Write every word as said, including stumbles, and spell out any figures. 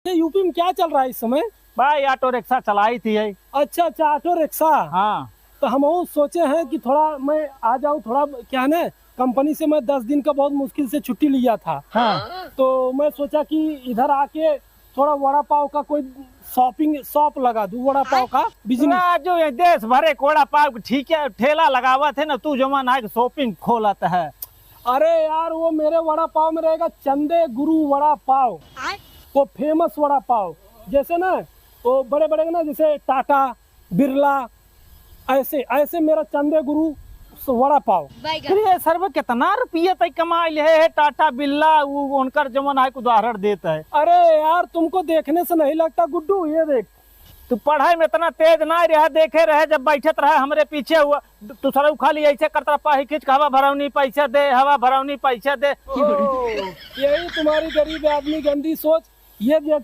ये यूपी में क्या चल रहा है इस समय? भाई, ऑटो रिक्शा चलाई थी है। अच्छा, अच्छा, ऑटो रिक्शा। हाँ। तो हम वो सोचे हैं कि थोड़ा मैं आ जाऊँ, थोड़ा क्या है ना, कंपनी से मैं दस दिन का बहुत मुश्किल से छुट्टी लिया था। हाँ। तो मैं सोचा कि इधर आके थोड़ा वड़ा पाव का कोई शॉपिंग शॉप लगा दूँ, वड़ा पाव का बिजनेस। राजू, ये देश भरे के वड़ा पाव के ठीक है, ठेला लगावत है ना, तू जमा ना के शॉपिंग खोलत है। अरे यार, वो मेरे वड़ा पाव में रहेगा चंदे गुरु वड़ा पाव, वो फेमस वड़ा पाव। जैसे ना, वो बड़े बड़े ना, जैसे टाटा, बिरला, ऐसे ऐसे मेरा चंदे गुरु स-, वड़ा पाव। अरे ये सरवा, कितना रुपया तक कमा ले है टाटा बिरला, वो उनकर जमन है उदाहरण देता है। अरे यार, तुमको देखने से नहीं लगता गुड्डू, ये देख। तू पढ़ाई में इतना तेज ना रहा, देखे रहे जब बैठत रहे हमरे पीछे हुआ, तू सरऊ खाली ऐसे करता रहा, पाही खींच के हवा भरौनी पैसा दे, हवा भरौनी पैसा दे। ओ, यही तुम्हारी गरीब आदमी गंदी सोच। ये देख,